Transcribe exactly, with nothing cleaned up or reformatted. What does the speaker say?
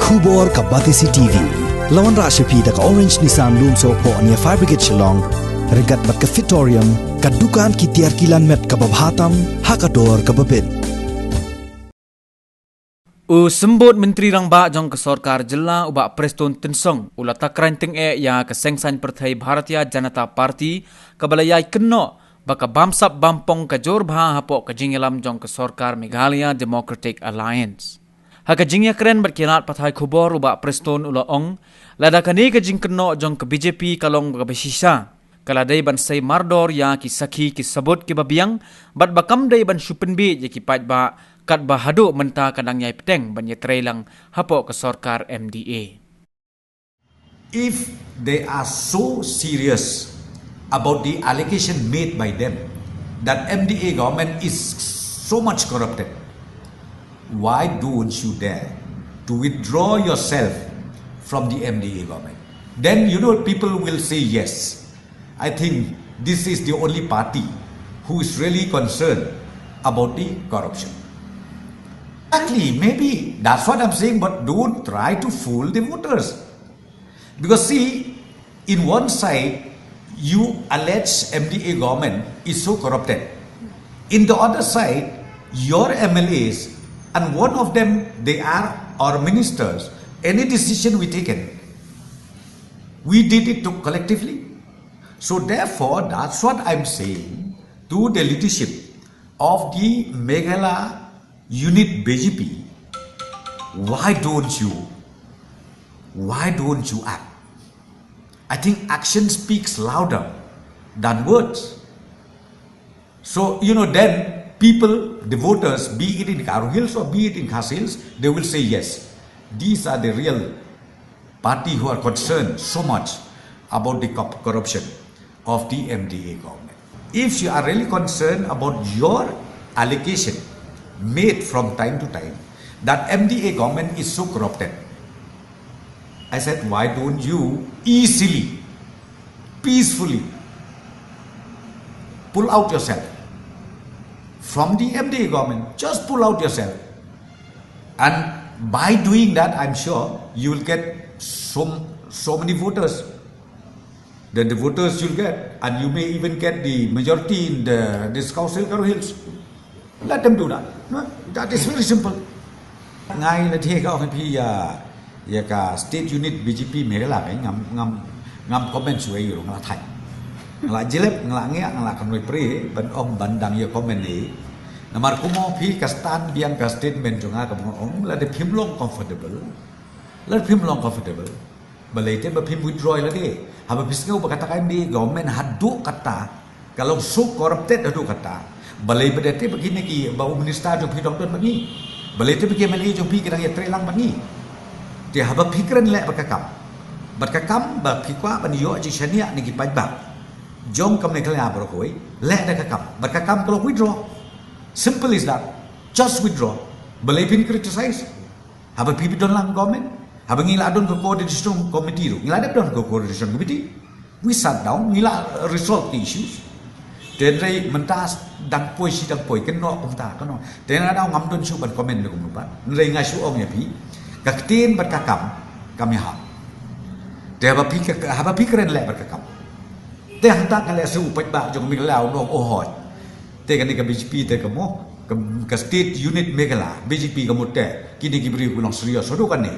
Khubor ka Batesi T V. La wanrah sha phi da ka Orange Nissan Lumsohphoh near Fire Brigade Shillong. Ryngkat bad ka Fitorium, ka dukan ki tiar kilan met kaba bha tam ha ka dor kaba bit. U Symbud Myntri Rangbah jong ka Sorkar Jylla u Bah Prestone Tynsong u la takra tyngeh ïa ka Seng Saiñ Pyrthei Bharatiya Janata Party kaba la ïai kynnoh ba ka bamsap bampong ka jur bha hapoh ka jingïalam jong ka Sorkar Meghalaya Democratic Alliance. Ha ka jingïakren bad ki lad pathai khubor u Bah Prestone u la ong, lada kane ka jingkynnoh jong ka B J P ka long kaba shisha, ka la dei ban sei mardor ïa ki sakhi ki sabut kiba biang, bad ba kam dei ban shu pynbiej ïa ki paidbah, katba haduh mynta ka dang ïai bteng ban ïatreilang hapoh ka sorkar M D A. If they are so serious about the allegation made by them that M D A government is so much corrupted, why don't you dare to withdraw yourself from the M D A government? Then, you know, people will say, yes, I think this is the only party who is really concerned about the corruption. Exactly, maybe that's what I'm saying, but don't try to fool the voters. Because see, in one side, you allege M D A government is so corrupted. In the other side, your M L As, and one of them, they are our ministers, any decision we taken, we did it to collectively. So therefore, that's what I'm saying to the leadership of the Meghalaya unit B J P. Why don't you, why don't you act? I think action speaks louder than words. So, you know, then people, the voters, be it in Garo Hills or be it in Khasi Hills, they will say, yes, these are the real party who are concerned so much about the corruption of the M D A government. If you are really concerned about your allegation made from time to time that M D A government is so corrupted, I said, why don't you easily, peacefully pull out yourself from the M D A government? Just pull out yourself. And by doing that, I'm sure you will get so, so many voters. Then the voters you'll get, and you may even get the majority in the, this council, Garo Hills. Let them do that. No? That is very simple. Ngai la thie ka ong phi ïa ïa ka state unit B J P Meghalaya, ngam ngam ngam comment shuh ïa u, nga la thait, nga la jlep, nga la ngiah, nga la kynroi pre ban ong ban dang ïa comment ne. Namar kumno phi ka stand biang ka statement jong nga, ka ong lada phim long comfortable, lada phim long comfortable, balei te ba phim withdraw lade? Haba phi sngew ba kata ka M D A government haduh katta ka long so corrupted haduh katta, balei ba dei te ba kine ki, ba u minister jong phi dang don bad ngi? Balei te ba ki M L A jong phi ki dang ïatreilang bad ngi? Te haba phi kren leh bad ka kam, bad ka kam ba phi kwah ban ïoh jingshaniah na ki paidbah jong ka Meghalaya baroh kawei, leh da ka kam, bad ka kam ka long withdraw. Simple is that. Just withdraw. Balei phin criticize? Haba phi don lang government, haba ngi la don ka coordination committee ruh, ngi la dep don ka coordination committee. We sat down, ngi la resolve the issues. Te hynrei mynta dang poi shi dang poi, kynnoh kumta, kynnoh. Te nga dang ngam don shuh ban comment da kumno pat. Hynrei nga shu ong ïa phi, ka ktien bad ka kam kam ïahap. Te haba phi ka, haba phi kren leh bad ka kam, te hangta ka leh shuh u paidbah jong Meghalaya un ong, oh hooid, te kane ka B J P te ka mo, ka, ka state unit Meghalaya B J P ka mut te, kine ki briew ki long serious haduh kane.